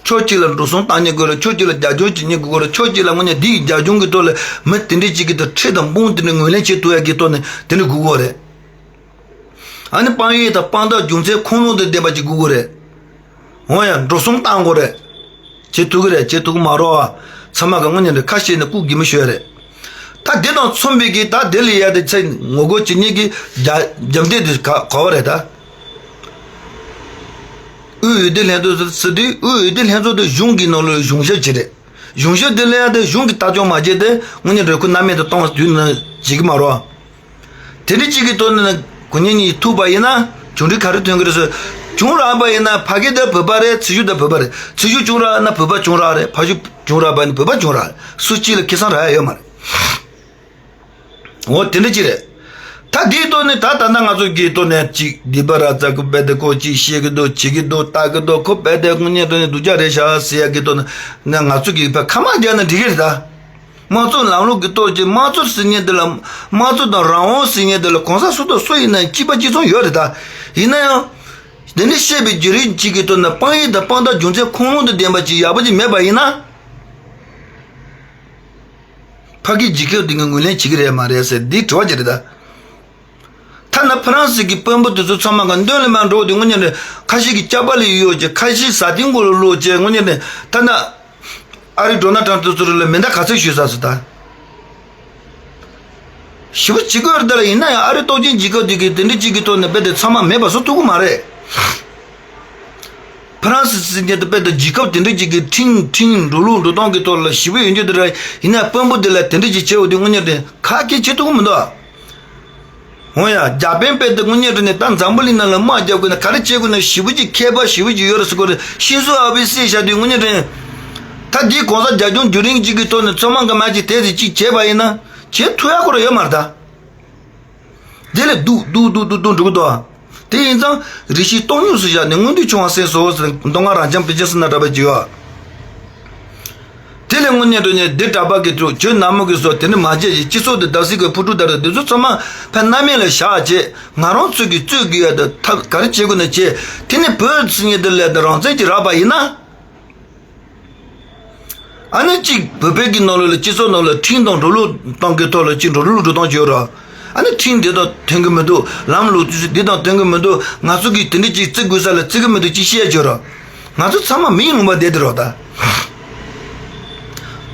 ཕྱོགས་གཅིག་ལ་འགྲོ་སོང་བཏང་ཉེན་དགོས་རེད། ཕྱོགས་གཅིག་ལ་རྒྱབ་ལྗོངས་བྱེད་ཉེན་དགོས་རེད། ཕྱོགས་གཅིག་ལ་དངོས་གནས་འདི་ཡི་རྒྱབ་ལྗོངས་ཀྱི་ཐོག་ལ་མི་དེ་འདྲས་ཅིག་གི་ཐོག་ཁྲལ་དང་དཔུང་དེ་འདྲས་ངོས་ལེན་བྱེད་ཐུབ་ཡ་གི་ཐོག་ནས་དེ་འདྲས་དགོས་ཀྱི་ཡོད་རེད། ཨ་ནི་དཔང་ཡིག་དང་དཔང་རྟགས་རྒྱུ་མཚན་ཁུངས་ལུང་དང་ལྡན་པ་ཅིག་དགོས་ཀྱི་རེད། འོ་ཡ། འགྲོ་སོང་བཏང་དགོས་རེད། བྱེད་ཐུབ་ཀྱི་རེད། བྱེད་ཐུབ་ཀྱི་མ་རེད་བ། ཚང་མ་གི་དངོས་གནས་རེད། ཁ་ཤས་ནས་སྐུ་གི་མི་ཤོད་རེད། ད་དེ་དང་མཚུངས་པའི་གི་ད་དེ་ལ་ཡ་དེ་ཚེ་ངོ་རྒོལ་བྱེད་མཁན་གྱི་རྒྱ་རྒྱབ་འདེད་དེ་ག་ག་བ་རེད་ད། དབུས་འོས་བསྡུ་ལྷན་ཚོགས་ཟེར་དུས། དབུས་འོས་བསྡུ་ལྷན་ཚོགས་དེ་གཞུང་གི་ནང་ལ་གཞུང་ཞབས་བྱེད་རེད། གཞུང་ཞབས་དེ་ལ་ཡ་དེ་གཞུང་གི་ལྟ་སྐྱོང་མ་བྱས་ཏེ་དངོས་གནས་རེད། ཁོ་རྣམ་སྨིན་དུ་གཏོང་དུས་ན་བྱེད་ཀྱི་མ་རེད། དེ་འདྲ་གཅིག་གི་ཐོག་ནས་ན་གོ་ཉིན་གཉིས་ཐུག་པ་ཡིན་ན་བཅོམ་འདྲི་ག་རེ་ཐོན་གི་རེད་ཟེར། བྱུང་རག་པ་ཡིན་ན་ཕ་གི་དེ་བོད་པ་རེད། ཚེ་ཤུགས་དེ་བོད་པ་རེད། ཚེ་ཤུགས་བྱུང་རག་ན་བོད་པ་བྱུང་རག་རེད། ཕ་ཤུགས་བྱུང་རག་པ་ཡིན་ན་བོད་པ་བྱུང་རག་རེད། སུ་གཅིག་ལ་ཁེ་བཟང་རག་ཡ་ཡོད་མ་རེད། འོ་དེ་འདྲ་གཅིག་རེད། ད་དེའི་ཐོག་ནས་ད་ད་ལྟ་ང་ཚོ་གི་ཐོག་ནས་གཅིག་སྡིག་པ་ར་ཙ་ཁོ་རྦད་དེ་ཁོ་གཅིག་བཤད་གི་འདུག་བྱེད་གི་འདུག་ལྟ་གི་འདུག་ཁོ་རྦད་དེ་དངོས་གནས་དོན་ནས་སྡུག་ཅག་རེད་ཤག་ཟེར་ཡ་གི་ཐོག་ནས་ང་ཚོ་གི་ཕར་ཁ་མ་རྒྱག་ན་འགྲིག་གི་རེད་ད། དམངས་གཙོ་ལམ་ལུགས་ཀྱི་ཐོག་ཅིག་དམངས་གཙོ་ཟེར་མཁན་དེ་ལ། དམངས་གཙོ་དང་རང་དབང་ཟེར་མཁན་དེ་ལ་གོང་ས་སུ་དང་སུ་ཡིན་ན་གཅིག་པ་གཅིག་མཚུངས་ཡོད་རེད་ད། ཡིན་ན་ཡང་། དེ་འདྲ་བཤད་པའི་བརྒྱུད་རིམ་གཅིག་གི་ཐོག་ནས་དཔང་ཡིག་དང་དཔང་རྟགས་རྒྱུ་མཚན་ཁུངས་ལུང་དང་ལྡན་པ་ཅིག་ཡག་པོ་ཅིག་མེད་པ་ཡིན་ན། ཕ་གིའི་རྒྱལ་ཁབ་འདི་གི་ངོས་ལེན་བྱེད་ཀྱི་རེད་མ་རེད་ཟེར་འདི་དྲི་བ་ཅིག་རེད་ད། ཐ་ན་ཕ་རན་སི་གི་དཔོན་པོ་དེ་ཚོ་ཚང་མ་ག་མདུན་ལ་མར་འགྲོ་དུས་དངོས་གནས་རེད། ཁ་ཤས་ཀྱིས་སྐྱག་པ་ལ་གཡུག་བྱས། ཁ་ཤས་ཟ་ཐེངས་མགོ་ལ་བླུགས་བྱས། དངོས་གནས་རེད། ཐ་ན་ཨ་རི་ཌོ་ནལ་ཊམ་དེ་ཚོ་ལ་མེ་མདའ་ག་ཚོད་གཞུས་ཚར་སོང་ད། ཞེ་པོ་བྱེད་དགོས་རེད་ད་ལ། ཡིན་ན་ཡང་ཨ་རི་སྟོབས་ཆེན་རྒྱལ་ཁབ་དེ་གིས་དེ་འདྲ་གཅིག་གི་ཐོག་ནས་རྦད་དེ་ཚང་མ་མེད་པ་བཟོ་ཐུབ་ཀྱི་མ་རེད། ཕ་རན་སི་ཟེར་མཁན་དེ་རྦད་དེ་རྒྱལ་ཁབ་དེ་འདྲ་གཅིག་གི་ཁྲིམས་ཁྲིམས་འགྲོ་ལུགས་འགྲོ་སྟངས་ཀྱི་ཐོག་ལ་ཞེ་པོ་ཡོད་རྒྱུ་དེ་རེད། ཡིན་ན་དཔོན་པོ་དེ་ལ་དེ་འདྲ་གཅིག་བྱས་འོ་དེ་དངོས་གནས་དེ་ཁ་སྐད་བྱེད་ཐུབ་ཀྱི་མི་འདུག་འོ་ཡ། རྒྱ་དཔོན་དཔེ་དེ་དངོས་གནས་དྲང་གནས་ད་འཛམ་བུ་གླིང་ནང་ལ་དམག་རྒྱག་དགོས་ན་ག་རེ་བྱེད་དགོས་ན་ཞེ་པོ་ཅིག་མཁས་པ་ཞེ་པོ་ཅིག་ཡོད་རེད་ཟེར་གོ་རེད། ཤིན་ཟོ་ཨ་བྷི་བསད་བཞག་དུས་དངོས་གནས་དྲང་གནས། ད་འདིའི་གོང་ས་རྒྱབ་ལྗོངས་བརྒྱུད་རིམ་གཅིག་གི་ཐོག་ནས་ཚང་མ་གི་མ་ཅིག་དེ་ཚོ་ཅིག་བྱས་པ་ཡིན་ན་བྱེད་ཐུབ་ཡ་ཁོ་རང་ཡོད་མ་རེད་ད། དེ་ལས་སྡུག་སྡུག་སྡུག་སྡུག་སྡུག་འགྲོ་གི་འདུག་དེ་ཡིན་ཙང་རེ་ཞིག་སྟོང་ཉུང་སུ་བཞག་ནས་མངོན་འདོད་ཆུང་བ་སེམས་སོ་ཟེར་མདོ་སྔགས་རང་རྐྱང་པཎ་ཆེན་བསོད་ནམས་གྲགས་པ་ཅིག་ཡོད། དེ་ལས་དངོས་གནས་དྲང་གནས་འདི་གྲྭ་པ་གི་ཐུགས་ཁྱོད་ནག་མོ་གི་བཟོ་དེ་འདྲ་མ་བྱེད་ཅིག་སྤྱི་ཚོགས་འདི་བརྡབ་གསིག་གི་ཕུ་དཀྲུག་དར་འདི་ཚོ་ཚང་མ་ཕར་རྣམ་མེད་ལ་བཞག་བྱས། ང་རང་ཚོ་གི་རྩོད་དགོས་ཡ་འདི་ཐབས་ག་རེ་བྱེད་དགོས་ན་བྱེད། དེ་ནས་བོད་ཟེར་མཁན་འདི་ལས་འདི་རང་བཙན་ཅིག་རག་པ་ཡིན་ན། ཨ་ནི་གཅིག་བོད་པའི་གི་ནང་ལོགས་ལ་སྤྱི་ཚོགས་ནང་ལ་ཁྲིམས་དང་འགྲོ་ལུགས་སྟངས་ཀྱི་ཐོག་ལ་གཅིག་འགྲོ་ལུགས་འགྲོ་སྟངས་ཅིག་ཡོད་ར། ཨ་ནི་ཁྲིམས་འདི་དང་མཐུན་གི་མི་འདུག་ལམ་ལུགས་འདི་དང་མཐུན་གི་མི་འདུག་ང་ཚོ་གིས་དེ་འདྲ་ཅིག་བརྩི་དགོས་ས་ལ་བརྩི་གི་མི་འདུག་ཅིག་བཤད་ཡ་ཅིག་ཡོད་ར། ང་ཚོ་ཚང་མ་མི་ཡི་ལུང་པ་བསྡད་དེ་རོགས་ད།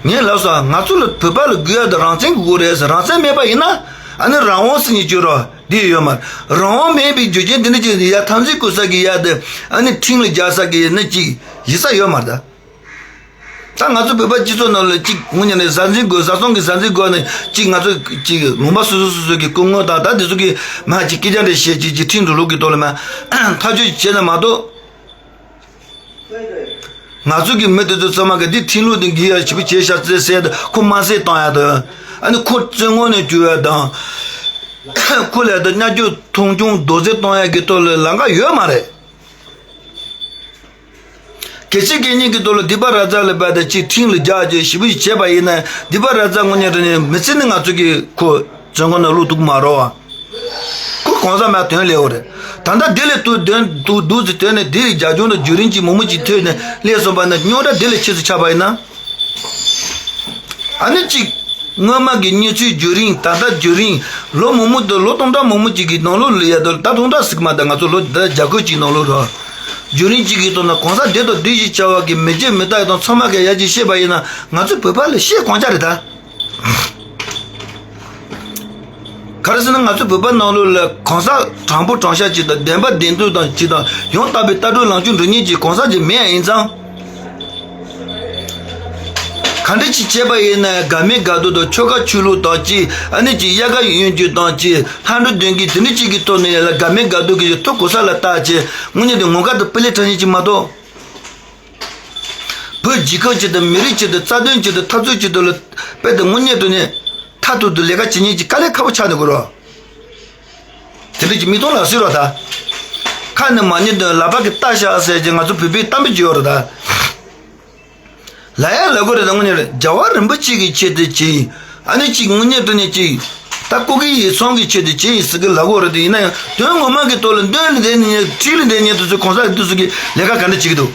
ངས་ལབ་སོང་། ང་ཚོ་ལ་བོད་པ་ལ་དགོས་ཡ་དེ་རང་བཙན་དགོས་རེད་ཟེར། རང་བཙན་མེད་པ་ཡིན་ན་ཨ་ནི་རང་དབང་ཟེར་མཁན་ཅིག་ཡོད་ར། འདི་ཡོད་མ་རེད། རང་དབང་མེད་པའི་རྒྱུ་རྐྱེན་དེ་འདྲ་ཅིག་ཡ་འཐབ་འཛིང་བཀོལ་ས་གི་ཡ་དེ་ཨ་ནི་ཁྲིམས་ལ་རྒྱག་ས་གི་ཡ་ནི་ཅིག་ཡིན་ས་ཡོད་མ་རེད་ད། ད་ང་ཚོ་བོད་པ་སྤྱི་ཚོགས་ནང་ལ་གཅིག་དངོས་གནས་ནས་བཟའ་འཛིན་དགོས། བཟའ་ཚང་གི་བཟའ་འཛིན་དགོས་ནས་གཅིག་ང་ཚོ་གཅིག་ལུང་པ་སོ་སོ་སོ་སོ་གི་སྐུ་ངོ་དང་ད་དེ་ཚོ་གི་མ་གཅིག་སྐད་ཆ་འདྲ་བཤད་གཅིག་གཅིག་ཁྲིམས་འགྲོ་ལུགས་ཀྱི་ཐོག་ལ་མ་ཐག་གཅོད་བྱས་ན་མ་གཏོགས། ང་ཚོ་གི་མི་དེ་ཚོ་ཚང་མ་གི་འདི་ཁྲིམས་ལུགས་དེ་འགལ་ཡ་ཞེ་པོ་བྱས་ཤག་ཟེར་ཟེར་ཏེ་ཁོ་དམར་གསོད་བཏང་ཡ་དང་། ཨ་ནི་ཁོ་བཙོན་ངོགས་ནས་བསྐྱུར་ཡ་དང་། ཁོ་ལ་ད་བརྙས་བཅོས་མཐོང་ཆུང་རྡོག་རྫིས་གཏོང་ཡ་གི་ཐོག་ལ་ལམ་ཁ་ཡོད་མ་རེད། གལ་སྲིད་གད་སྙིགས་ཀྱི་ཐོག་ལ་སྡིག་པ་ར་ཛ་ལ་བབས་ཏེ་ཅིག་ཁྲིམས་ལ་རྒྱག་བྱས་ཞེ་པོ་ཞིག་བྱས་པ་ཡིན་ན། སྡིག་པ་ར་ཛ་དངོས་གནས་དྲང་གནས་མི་ཚེ་ནི་ང་ཚོ་གི་ཁོ་བཙོན་ཁང་ནང་བླུག་ཐུབ་ཀྱི་མ་རེད་བ། ཁོ་གང་ཟག་མ་དོན་ལས་འོ་རེད། ད་ལྟ་དེ་ལས་ཏུ་དོན་དུ་འདུག་ཟེར་དོན་ནས་དེ་ཡི་རྒྱ་ལྗོངས་དང་བརྒྱུད་རིམ་གྱི་མི་མོ་གཅིག་ཐོས་ནས་སླེབས་སོང་བ་ན། རྙོག་དྲ་དེ་ལས་ཆེ་སུ་ཆགས་པ་ཡིན་ན། ཨ་ནི་གཅིག་སྔོན་མ་གི་གནས་ཚུལ་བརྒྱུད་རིམ། ད་ལྟ་བརྒྱུད་རིམ། ལོ་མང་པོ་དང་ལོ་སྟོང་ཕྲག་མང་པོ་གཅིག་གི་ནང་ལོགས་ལ་ཡ། ད་ལྟ་སྟོང་ཕྲག་ཟེར་གི་མ། ད་ང་ཚོ་ལོ་ད་བརྒྱ་དགུ་གཅིག་ནང་ལོགས་རེད། བརྒྱུད་རིམ་གཅིག་གི་ཐོག་ན་གང་ཟག་དེ་དང་དེ་ཞིག་བྱ་བ་གི་མི་བརྗེད་མི་ལྟ་ཡི་དང་ཚང་མ་གི་ཡ་གཅིག་བཤད་པ་ཡིན་ན། ང་ཚོ་བོད་པ་ལ་བཤད་གང་ཅག་རེད་ད། ག་རེ་ཟེར་ན། ང་ཚོ་བོད་པ་ནང་ལོགས་ལ་གང་ཟག་དྲང་པོ་དྲང་བཞག་ཅིག་དང་། བདེན་པ་བདེན་མཐུ་དང་ཅིག་དང་། ཡང་དག་པའི་ལྟ་གྲུབ་ལངས་ཕྱོགས་འགྲོ་མཁན་གྱི་གང་ཟག་ཅིག་མེད་ཡིན་ཙང་། ག་འདྲ་ཅིག་བྱས་པ་ཡིན་ན་དགའ་མི་དགའ་འདུག་དང་། ཆོལ་ཁ་ཆོས་ལུགས་དང་ཅིག་ཨ་ནི་ཅིག་དབྱར་ཁ་གཡོན་སྐྱོད་དང་ཅིག་ལྷ་འགྲོ་གདོན་བགེགས་དེ་འདྲ་ཅིག་གི་ཐོག་ནས་ལ་དགའ་མི་དགའ་འདུག་གི་ཐོག་གོ་ས་ལ་བལྟས་བྱས། དངོས་གནས་དེ་ངོ་དགའ་དང་སྤུ་ལེ་ཁྲ་ཉིན་ཅིག་མ་གཏོགས། བོད་རྒྱལ་ཁབ་ཅིག་དང་མི་རིགས་ཅིག་དང་རྩ་དོན་ཅིག་དང་འཐབ་རྩོད་ཅིག་དང་ལ་དཔེ་དེ་དངོས་གནས་དྲང་གནས་མཐར་ཐུག་ཏུ་ལས་ཀ་བྱེད་མཁན་ཅིག་དཀའ་ལས་ཁག་པོ་ཆགས་འདུག་གོ་རོ། དེ་འདྲ་ཅིག་མིག་མཐོང་ལག་ཟིན་རོ་ད། ཁ་ནས་མ་ཉན་དོན་ལག་པ་གིས་བལྟས་བཞག་ཟེར་གྱི་ང་ཚོ་བོད་པའི་གཏམ་དཔེ་ཅིག་ཡོད་རེད་ད། ལབ་ཡ་ལབ་དགོས་རེད་ད། དངོས་གནས་རེད། རྒྱལ་བ་རིན་པོ་ཆེ་གི་ཆེད་དུ་བྱས། ཨ་ནི་ཅིག་དངོས་གནས་དྲང་གནས་ཅིག་ད་ཀུ་གེ་ཡིག་ཚང་གི་ཆེད་དུ་བྱས་ཡིན་ཟེར་གི་ལབ་དགོས་རེད་དེ། ཡིན་ན་ཡང་དོན་ངོ་མ་གི་ཐོག་ལ་མདུན་ལ་བསྡད་ནས་ཉན། འཁྲིས་ལ་བསྡད་ཉན་དུས་ཚོད་གང་ཟག་དེ་ཚོ་གི་ལས་ཀ་ག་འདྲ་བྱེད་ཀྱི་འདུག་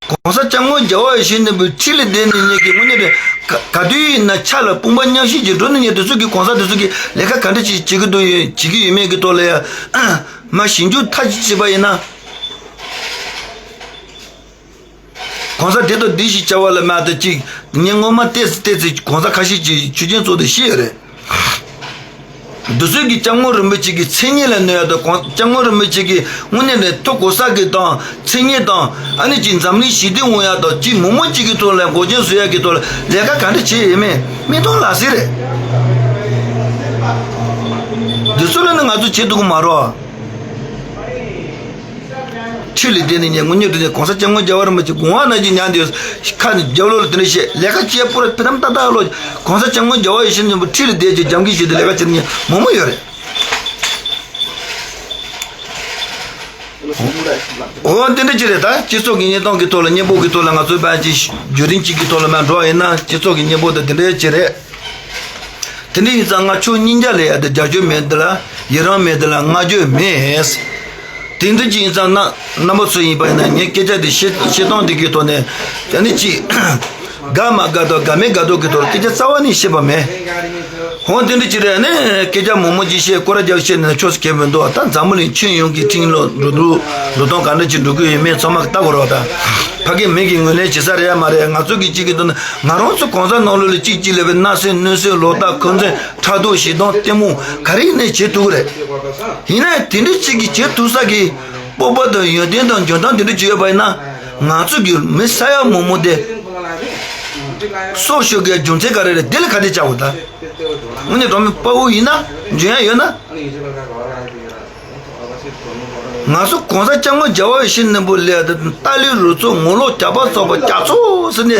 གོང་ས་སྐྱབས་མགོན་རྒྱལ་བ་ཡིད་བཞིན་ནོར་བུའི་འཁྲིས་ལ་བསྡད་ནས་ཉན་གི། དངོས་གནས་རེད། ག་ག་དུས་ཡིན་ན་ཆ་ལ་དཔུང་པ་མཉམ་གཤིབ་ཀྱིས་འགྲོ་ནས་ཉན་དུས་ཚོད་ཀྱི་གོང་ས་དེ་ཚོ་གི་ལས་ཀ་ག་འདྲ་ཅིག་བྱེད་ཀྱི་འདུག་ཡོད་བྱེད་ཀྱི་ཡོད་མེད་ཀྱི་ཐོག་ལ་ཡ། མ་ཞིབ་འཇུག་མཐའ་གཅིག་བྱས་པ་ཡིན་ན། གོང་ས་དེ་དང་འདི་ཞིག་བྱ་བ་ལ་མ་དང་གཅིག་ངས་སྔོན་མ་ཏོག་ཙམ་ཏོག་ཙམ་གོང་ས་ཁ་ཤས་ཀྱི་ཆོས་རྒྱུན་ཚོགས་དེ་ཤེས་ཡོད་རེད། འདི་ཚོས་ཀྱི་སྐྱབས་མགོན་རིན་པོ་ཆེ་གི་མཚན་སྙན་ལ་གནོད་ཡ་དང་། གོང་སྐྱབས་མགོན་རིན་པོ་ཆེ་གི་དངོས་གནས་ནས་ཐུགས་གོ་ས་གི་དང་མཚན་སྙན་དང་། ཨ་ནི་ཅིག་འཛམ་གླིང་ཞི་བདེ་འོང་ཡ་དང་། ཅིག་མི་མང་གཅིག་གི་ཐོག་ལ་འགོག་རྐྱེན་བཟོ་ཡ་གི་ཐོག་ལ་ལས་ཀ་ག་འདྲ་བྱས་ཡོད་མེད་མིག་མཐོང་ལག་ཟིན་རེད། འདི་ཚོ་ལ་ནི་ང་ཚོ་བྱེད་ཐུབ་ཀྱི་མ་རེད། འཁྲིས་ལ་བསྡད་ནས་ཉན། དངོས་གནས་དྲང་གནས་གོང་ས་སྐྱབས་མགོན་རྒྱལ་བ་རིན་པོ་ཆེ་དགོངས་པ་ནང་བཞིན་ཉན་དེ། ཁ་ནས་རྒྱབ་ལོགས་ལ་དེ་འདྲ་བཤད། ལས་ཀ་བྱེད་པོ་ར་ཕི་དམ་ཏག་ཏག་ལོ། གོང་ས་སྐྱབས་མགོན་རྒྱལ་བ་ཡིད་བཞིན་ནོར་བུ་འཁྲིས་ལ་བསྡད་ཀྱི་རྒྱབ་འགལ་བྱེད་དེ་ལས་ཀ་བྱེད་ཉན་མང་པོ་ཡོད་རེད། འོ་དེ་འདྲ་ཅིག་རེད། ད་སྤྱི་ཚོགས་ཀྱི་བརྙན་ཐུང་གི་ཐོག་ལ། བརྙན་པོ་གི་ཐོག་ལ་ང་ཚོའི་བར་གྱི་བརྒྱུད་རིམ་གཅིག་གི་ཐོག་ལ་མར་འགྲོ་བ་ཡིན་ན། སྤྱི་ཚོགས་ཀྱི་བརྙན་པོ་དེ་དེ་འདྲ་ཅིག་རེད། དེ་འདྲ་ཡིན་ཙང་ང་ཕྱོགས་གཉིས་ཆ་ལ་ཡ་དེ་རྒྱབ་སྐྱོར་མེད། འདི་ལ་ཡི་རང་མེད། འདི་ལ་བསྔགས་བརྗོད་མེད། དེ་འདྲ་ཅིག་ཡིན་ཙང་ན། རྣམ་པ་ཚོ་ཡིན་པ་ཡིན་ན་ངའི་སྐད་ཆ་དེ་བཤད་བཤད་སྟངས་དེ་གི་ཐོག་ནས་ཡ་ནི་ཅིག་དགའ་མ་དགའ་དང་དགའ་མི་དགའ་མདོག་གི་ཐོག་ལ་སྐད་ཆ་རྩ་བ་ནས་བཤད་པ་མེད། ཧོ་དེ་འདྲ་ཅིག་རེད། ནི་སྐད་ཆ་མང་མང་ཅིག་བཤད། སྐོར་ར་རྒྱབ་བཤད་ནས་ཆོག་ས་གལ་མི་འདུག་ད་འཛམ་བུ་གླིང་ཁྱོན་ཡོངས་ཀྱི་ཁྲིམས་ལུགས་འགྲོ་འགྲོ་འགྲོ་སྟངས་ག་འདྲ་ཅིག་འགྲོ་གི་ཡོད་མེད་ཚང་མ་ལྟ་དགོས་རེད་བ། ད་ཕ་གི་མི་གི་ངོས་ལེན་བྱེད་ས་རེད་ཡ་མ་རེད། ང་ཚོ་གི་གཅིག་གི་དོན་ན་ང་རང་ཚོ་གང་ཟག་ནང་ལོགས་ལ་གཅིག་གཅིག་ལས་པའི་བརྣབ་སེམས་གནོད་སེམས་ལོག་ལྟ་འཁོན་འཛིན་ཕྲག་དོག་ཞེ་སྡང་གཏི་མུག་ག་རེ་ཡིན་ནའི་བྱེད་ཐུབ་ཀྱི་རེད། ཡིན་ནའི་དེ་འདྲ་གཅིག་གིས་བྱེད་ཐུབ་ས་གི་སྤོབས་པ་དང་ཡོན་ཏན་དང་འཇོན་ཐང་དེ་འདྲ་ཅིག་ཡོད་པ་ཡིན་ན། ང་ཚོ་གི་མི་ས་ཡ་མང་མང་དེ་སྲོག་ཤོར་གི་རྒྱུ་མཚན་ག་རེ་རེད། དེ་ལ་ཁ་གཏད་བཅག་དགོས་ད། དངོས་གནས་གྲོང་མི་དཔའ་བོ་ཡིན་ན། འཇོན་ཡ་ཡོད་ན། ང་ཚོ་གོང་ས་སྐྱབས་མགོན་རྒྱལ་བ་ཡིད་བཞིན་ནོར་བུ་ལས་ཏཱ་ལའི་རུ་ཚོགས་ངོ་ལོག་ཇག་པ་ཚོགས་པ་རྒྱ་མཚོ་ཟེར་ནས་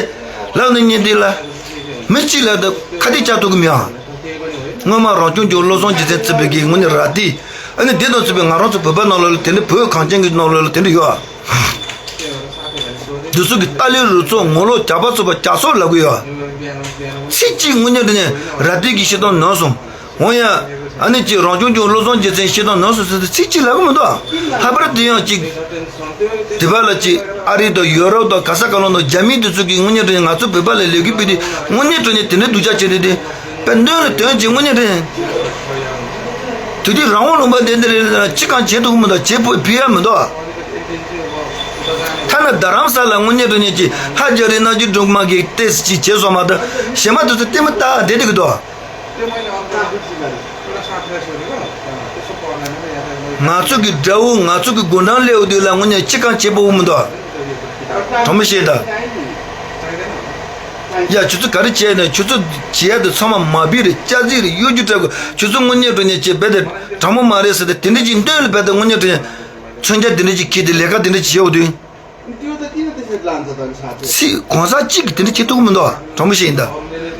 ལབ་ནས་ཉན་དེ་ལ། མི་གཅིག་ལ་ད་ཁ་གཏད་བཅག་ཐུབ་ཀྱི་མེད་ཨ། སྔོན་མ་རང་སྐྱོང་ལྗོངས་བློ་བཟང་རྒྱལ་མཚན་གཙོས་པའི་གི་དངོས་གནས་ར་ཏི། ཨ་ནི་དེ་དང་གཙོས་པའི་ང་རང་ཚོ་བོད་པ་ནང་ལོགས་ལ་དེ་འདྲ། བོད་གངས་ཅན་གྱི་ནང་ལོགས་ལ་དེ་འདྲ་ཡོད་ཨ། འདི་ཚོ་གི་ཏཱ་ལའི་རུ་ཚོགས་ངོ་ལོག་ཇག་པ་ཚོགས་པ་རྒྱ་མཚོ་ལབ་གི་ཡོད། ཚིག་གཅིག་དངོས་གནས་དྲང་གནས་ར་ཏི་གི་བཤད་སྟངས་ནོར་སོང་། འོ་ཡ། ཨ་ནི་ཅིག་རང་སྐྱོང་ལྗོངས་བློ་བཟང་རྒྱལ་མཚན་བཤད་སྟངས་ནོར་སོང་ཟེར་ཏེ་ཚིག་གཅིག་ལབ་གི་མི་འདུག་ཨ། ལྷག་པར་དུ་ཡང་ཅིག་དེ་བར་ལ་ཅིག་ཨ་རི་དང་ཡོ་རོབ་དང་ག་ས་ག་ལ་ནང་རྒྱ་མི་འདི་ཚོ་གི་དངོས་གནས་དྲང་གནས་ང་ཚོ་བོད་པ་ལ་ལས་འགུལ་སྤེལ་དུས་དངོས་གནས་དྲང་གནས་དེ་འདྲའི་སྡུག་ཅག་བྱེད་དེ། དེ་དཔེ་མདུན་ལ་དོན་གྱི་དངོས་གནས་དྲང་གནས། དེ་དུས་རང་དབང་ལུང་པ་དེ་འདི་རེད་ལ་ཅི་གང་བྱེད་ཐུབ་ཀྱི་མི་འདུག་བྱེད་ཕོད་ཕོད་ཡ་མི་འདུག་ཐ་ན་རྡ་རམ་ས་ལ་དངོས་གནས་དྲང་གནས་ཀྱི་ཧ་ཅང་རིག་གནས་ཀྱི་སྒྲོལ་མ་གི་ཏེས་ཅིག་བྱས་སོང་མ་གཏོགས། གཞན་མ་དེ་ཚོ་ལྟད་མོ་ལྟ་བསྡད་བསྡད་ཀྱི་འདུག་ང་ཚོ་གི་དགྲ་བོ། ང་ཚོ་གི་དགུང་གྲངས་སླེབས་ཡོང་དུས་ལ་དངོས་གནས་ཅི་གང་བྱེད་ཕོད་མི་འདུག་དྲང་མོ་བཤད་ད། ཡ་ཁྱོད་ཚོ་ག་རེ་བྱས་ནས། ཁྱོད་ཚོ་བྱེད་ཡ་དེ་ཚང་མ་མ་བི་རེད། སྐྱ་རྫིག་རེད། གཡོ་སྒྱུ་སྤྲད་དགོས། ཁྱོད་ཚོ་དངོས་གནས་དྲང་གནས་བྱས་རྦད་དེ་དྲང་མོ་མ་རེད་ཟེར་ཏེ་དེ་འདྲ་ཅིག་མདུན་ལ་རྦད་དེ་དངོས་གནས་དྲང་གནས་མཚོན་ཆ་དེ་འདྲ་ཅིག་ཁྱེར་ཏེ་ལས་ཀ་དེ་འདྲ་ཅིག་བྱེད་དགོས་དུས། ཚིག་གང་ཟག་གཅིག་གིས་དེ་འདྲ་བྱེད་ཐུབ་ཀྱི་མི་འདུག་དྲང་པོ་བཤད་ཡིན་ད།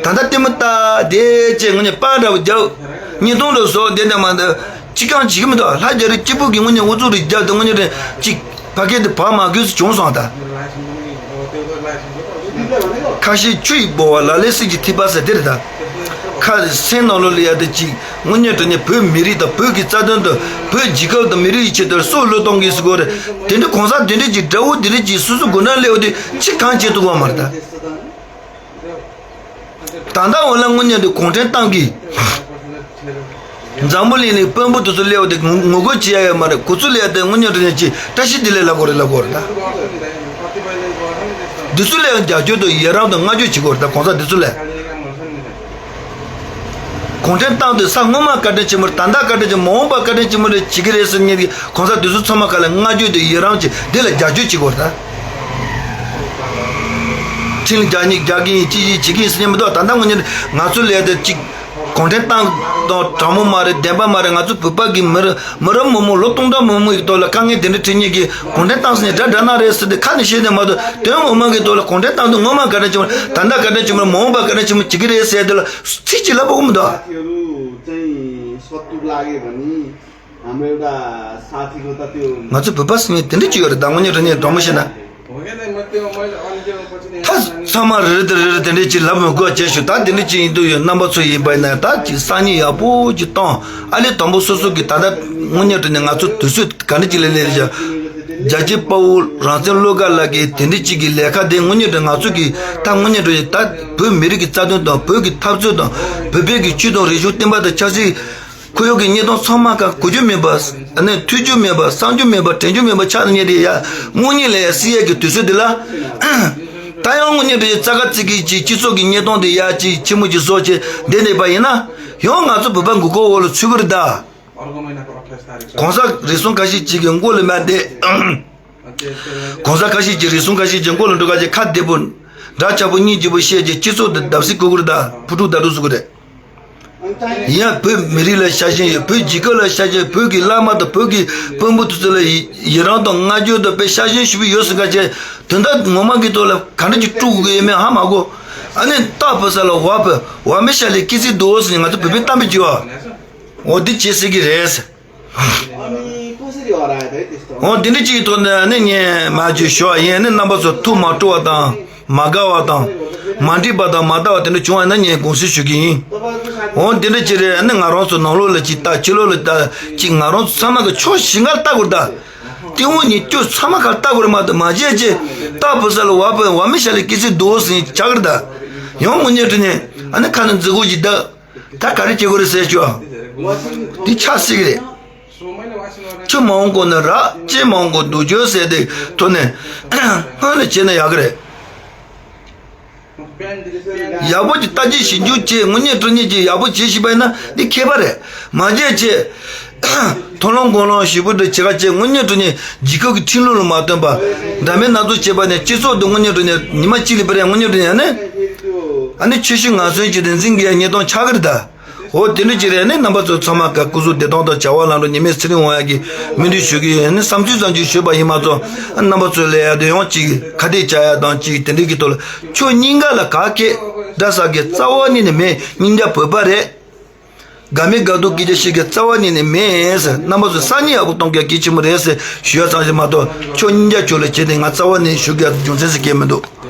ད་ལྟ་ལྟད་མོ་ལྟ་བསྡད་བྱས་དངོས་གནས་པར་འདྲ་པོ་རྒྱབ། བརྙན་ཐུང་འདྲ་བཟོ་བསྡད་བསྡད་མ་འདུག་ཅི་གང་བྱེད་ཀྱི་མི་འདུག་ལྷ་རྒྱ་རི་སྐྱིད་པོ་གི་དངོས་གནས་འུ་ཚུགས་རེ་རྒྱབ་དེ་དངོས་གནས་རེ་ཅིག་ཕ་སྐད་དེ་བག་མ་དགོས་སུ་བྱུང་སོང་ད། ཁ་ཤས་ཆུ་ཡི་ལྦུ་བ་ལ་ལས་སྲིད་ཀྱི་ཐིགས་པ་ཟེར་དེ་རེད་ད། ཁ་སེང་ནང་ལོ་ལ་ཡ་དེ་ཅིག་དངོས་གནས་དྲང་གནས་བོད་མི་རིགས་དང་བོད་ཀྱི་རྩ་དོན་དང་བོད་རྒྱལ་ཁབ་དང་མི་རིགས་ཀྱི་ཆེད་དུ་སྲོག་བློས་གཏོང་གི་ཟེར་གོ་རེད། དེ་འདྲ་གོང་ས་དེ་འདྲ་ཅིག་དགྲ་བོ་དེ་འདྲ་ཅིག་སོ་སོ་དགོས་ན་སླེབས་དེ་ཅི་གང་བྱེད་ཐུབ་པ་མ་རེད་ད། ད་ལྟ་འོ་ལ་དངོས་གནས་དུ་གུང་ཁྲན་ཏང་གིས་འཛམ་བུ་གླིང་ནས་དཔོན་པོ་དེ་ཚོ་སླེབས་དེ་ངོ་རྒོལ་བྱེད་ཡ་ཡོད་མ་རེད། ཁོ་ཚོ་སླེབས་དེ་དངོས་གནས་དྲང་གནས་ཀྱི་བཀྲ་ཤིས་བདེ་ལེགས་ལབ་དགོས་རེད་ལབ་དགོས་རེད་ད། དེ་ཚོ་ལ་ཡང་རྒྱབ་སྐྱོར་དང་ཡི་རང་དང་བསྔགས་བརྗོད་བྱེད་དགོས་རེད་ད་གོང་ས་དེ་ཚོ་ལ། གུང་ཁྲན་ཏང་དེ་ས་སྔོན་མ་བཀའ་དྲིན་ཆེན་མོ་རེད། ད་ལྟ་བཀའ་དྲིན་ཆེན་མོ་མ་འོངས་པ་བཀའ་དྲིན་ཆེན་མོ་རེད་བྱེད་ཀྱི་རེད་ཟེར་ཉན་གྱི་གོང་ས་དེ་ཚོ་ཚང་མ་ག་ལ་བསྔགས་བརྗོད་དེ་ཡི་རང་བྱེད་དེ་ལ་རྒྱབ་སྐྱོར་བྱེད་དགོས་རེད་ད། ཁྲིམས་རྒྱག་ཉེས་རྒྱག་གི་ཡིན་ཅི་ཡིན་བྱེད་ཀྱི་ཡིན་ཟེར་ཉན་མི་འདུག་ད་ལྟ་དངོས་གནས་ང་ཚོ་ལས་དེ་གཅིག་གུང་ཁྲན་ཏང་དང་དྲང་མོ་མ་རེད་བདེན་པ་མ་རེད། ང་ཚོ་བོད་པ་གི་མི་རབས་མི་རབས་མང་པོ་ལོ་སྟོང་ཕྲག་མང་པོ་ཡི་ཐོག་ལ་དཀའ་ངལ་དེ་འདྲ་འཕྲད་མཁན་གྱི་གུང་ཁྲན་ཏང་ཟེར་ནས་དགྲ་དགྲ་ནག་རེད་ཟེར་ཏེ་ཁ་ནས་བཤད་ནས་མ་གཏོགས་དོན་ངོ་མ་གི་ཐོག་ལ་གུང་ཁྲན་ཏང་དེ་སྔོན་མ་བཀའ་དྲིན་ཆེན་པོ་རེད། ད་ལྟ་བཀའ་དྲིན་ཆེན་པོ་རེད། མ་འོངས་པ་བཀའ་དྲིན་ཆེན་པོ་བྱེད་ཀྱི་རེད་ཟེར་དེ་ལ་ཚིག་གཅིག་ལབ་དགོས་མི་འདུག་ང་ཚོ་བོད་པ་ཟེར་མཁན་དེ་འདྲ་ཅིག་ཡོད་རེད། ད་དངོས་གནས་དྲང་གནས་དྲང་མོ་བཤད་ན། ད་ཚང་མ་རེ་རེ་དང་རེ་རེ་དེ་འདྲས་ཅིག་ལབ་མི་དགོས་བྱས་ཞུ། ད་དེ་འདྲས་ཅིག་ཡིན་དུས་ཡོད། རྣམ་པ་ཚོ་ཡིན་པ་ཡིན་ན་ད་ཅིག་སང་ཉིན་ཡག་པོ་ཅིག་གཏོང་། ཨ་ལས་དང་པོ་སོ་སོ་གི་ད་ལྟ་དངོས་གནས་དྲང་གནས་ང་ཚོ་དུས་ཚོད་ག་འདྲ་ཅིག་ལ་སླེབས་བཞག་རྒྱལ་གཅེས་དཔའ་བོ་རང་བཙན་བློ་དགའ་ལགས་ཀྱིས་དེ་འདྲས་ཅིག་གི་ལས་ཀ་དེ་དངོས་གནས་དྲང་ང་ཚོ་གི་ད་དངོས་གནས་དྲང་ད་བོད་མི་རིགས་ཀྱི་རྩ་དོན་དང་བོད་ཀྱི་འཐབ་རྩོད་དང་བོད་པའི་གི་ཆོས་དང་རིག་གཞུང་བསྟན་པ་དང་ཆབ་སྲིད། ཁོར་ཡུག་གི་བརྙན་ཐུང་ཚང་མ་ག་གོ་རྒྱུ་མེད་པ། ཨ་ནི་ཐོས་རྒྱུ་མེད་པ། གསང་རྒྱུ་མེད་པ། དྲན་རྒྱུ་མེད་པ་ཆགས་ནས་ཉེ་དེ་ཡ་དངོས་གཉིད་ལ་ཡ་སྲིད་ཡས་ཀྱི་དུས་ཚོད་འདི་ལ། ད་ཡང་དངོས་གཉིད་དུ་ཡ་རྩ་ཁ་ཚིག་གི་ཅིག་སྤྱི་ཚོགས་ཀྱི་བརྙན་ཐུང་དེ་ཡ་ཅིག་ཆི་མོ་ཅིག་བཟོ་བྱས་བསྡད་ནས་པ་ཡིན་ན། ཡང་ང་ཚོ་བོད་པ་མགོ་སྐོར་འོག་ལ་ཚུད་ཀྱི་རེད་ད། གོང་ས་རེ་ཟུང་ཁ་ཤས་ཅིག་གི་མགོ་ལ་མ་བསྡད། གོང་ས་ཁ་ཤས་ཀྱི་རེ་ཟུང་ཁ་ཤས་ཀྱི་མགོ་ལ་འགྲོ་ཁ་ཅིག་ཁ་བདེ་པོ། འདྲ་ཆགས་པོ་སྙིང་རྗེ་པོ་བཤད་ཀྱི་སྤྱི་ཚོགས་འདི་བརྡབ་གསིག་གོ་གི་རེད་ད། ཕུ་ཕྲུག་ད་དུ་ཟུག་གི་རེད། ཡིན་ཡང་བོད་མི་རིགས་ལ་ཤ་ཞེན་ཡོད། བོད་རྒྱལ་ཁབ་ལ་ཤ་ཞེན་ཡོད། བོད་ཀྱི་བླ་མ་དང་བོད་ཀྱི་དཔོན་པོ་དེ་ཚོ་ལ་ཡི་ཡི་རང་དང་བསྔགས་བརྗོད་དང་དཔེ་ཤ་ཞེན་ཞུ་གི་ཡོད་ཟེར་ག་བྱས། དོན་དག་ངོ་མ་གི་ཐོག་ལ་ག་འདྲ་ཅིག་དཀྲུག་དགོས་ཡོད་མེད་ཧ་མ་གོ། ཨ་ནི་རྟག་བུ་ས་ལ་བ་བུ་བ་མི་ཤ་ལས་སྐྱེ་ཚིག་འདུག་ཟེར་ནས་ང་ཚོ་བོད་པའི་གཏམ་དཔེ་བརྗོད་པ། འོ་འདི་བྱེད་སྲིད་ཀྱི་རེད། འོ་འདི་འདྲ་ཅིག་གི་ཐོག་ནས་ནི་ངས་མ་བརྗོད་ཞུ་བ་ཡིན། ནི་རྣམ་པ་ཚོ་ཐུགས་མ་སྤྲོ་བ་དང་མ་དགའ་བ་དང་མ་འགྲིག་པ་དང་མ་ལྟ་བ་དེ་འདྲ་བྱུང་བ་ཡིན་ན་ངས་དགོངས་སེལ་ཞུ་གི་ཡིན། འོ་འདི་འདྲ་ཅིག་རེད། ནི་ང་རང་ཚོ་ནང་ལོགས་ལ་ཅིག་ལྟ་ཕྱི་ལོགས་ལ་ལྟ་ཅིག་ང་རང་ཚོ་ཚང་མ་གི་ཕྱོགས་བཞི་ཀར་ལྟ་དགོས་རེད་ད། སྟེང་འོག་ཉིས་སྐྱོ་ཚང་མ་ཁར་ལྟ་དགོས་རེད་མ་གཏོགས་མ་བྱས་ཅེས་རྟག་བུ་ས་ལ་བ་བུ་བ་མི་ཤ་ལས་སྐྱེ་ཚིག་འདུག་ཟེར་ནས་བྱ་གི་རེད་ད། ཡང་དངོས་གནས་དྲང་གནས་ཨ་ནི་ཁ་ནས་མཛུབ་གུ་ཅིག་བརྡབ། ད་ག་རེ་བྱེད་དགོས་རེད་ཟེར་ཞུ། འདི་ཆགས་སྲིད་ཀྱི་རེད། ཆུ་མང་པོ་ནི་རག་ལྕེ་མང་པོ་སྡུག་སྦྱོར་ཟེར་དེ་ཐོག་ནས་སྔོན་ལ་བྱས་ན་ཡག་གི་རེད། ཡག་པོ་ཅིག་ལྟ་ཅི་ཞིབ་འཇུག་བྱས་དངོས་གནས་དྲང་གནས་ཀྱི་ཡག་པོ་བྱེད་ཤེས་པ་ཡིན་ན་འདི་མཁས་པ་རེད། མ་བྱས་བྱས། མཐོང་ལམ་གོང་ལམ་ཞིབ་པོ་འདྲ་བྱེད་ཁ་བྱས་དངོས་གནས་དྲང་གནས་རྒྱལ་ཁབ་ཀྱི་ཁྲིམས་ལུགས་ལ་མ་བསྟུན་པ། འདྲ་མིན་སྣ་ཚོགས་བྱས་པ་ནས་སྤྱི་ཚོགས་འདི་དངོས་གནས་དྲང་གནས་ཉི་མ་གཅིག་ལས་པ་རེད། དངོས་གནས་དྲང་གནས་ཨ་ནི། ཨ་ནི་ཆོས་ཞུ་ངག་གསུང་གི་རིག་འཛིན་གྱི་བརྙན་ཐུང་ཆགས་ཀྱི་རེད་ད། འོ་དེ་འདྲ་ཅིག་རེད། ཨ་ནི་རྣམ་པ་ཚོ་ཚང་མ་ག་སྐུ་གཟུགས་བདེ་ཐང་དང་བྱ་བ་ལམ་འགྲོ་ཉི་མའི་ཚེ་རིང་འོང་ཡག་གི་སྨོན་འདུན་ཞུ་གི་ཡོད། ཨ་ནི་བསམ་ཚུལ་ཙམ་ཅིག་ཞུས་པ་ཡིན་མ་གཏོགས་ཨ་ནི་རྣམ་པ་ཚོ་ལ་ཡ་དེ་ཡང་ཅིག་ཁ་གཏད་བཅག་ཡག་དང་ཅིག་དེ་འདྲའི་གི་ཐོག་ལ་ཁྱོད་སྙིང་ག་ལ་ག་གེ་འདྲ་ཟ་གི་རྩ་བ་ཉིད་ནས་མེད། སྙིང་རྗེ་བོད་པ་རེད། དགའ་མི་དགའ་སྡུག་སྐད་ཆ་བཤད་གི་རྩ་བ་ཉིད་ནས་མེད་ཟེར། རྣམ་པ་ཚོ་སང་ཉིན་ཡག་པོ་གཏོང་གི་གལ་ཆེན་པོ་རེད་ཟེར་ཞུ་ཡ་ཙམ་ཞིག་མ་གཏོགས་ཁྱོད་སྙིང་རྗེ་ཁྱོད་ལ་བྱས་ཏེ་ང་རྩ་བ་ནས་ཞུ་གི་ཡ་རྒྱུ་མཚན་ཟེར་གྱི་མི་འདུག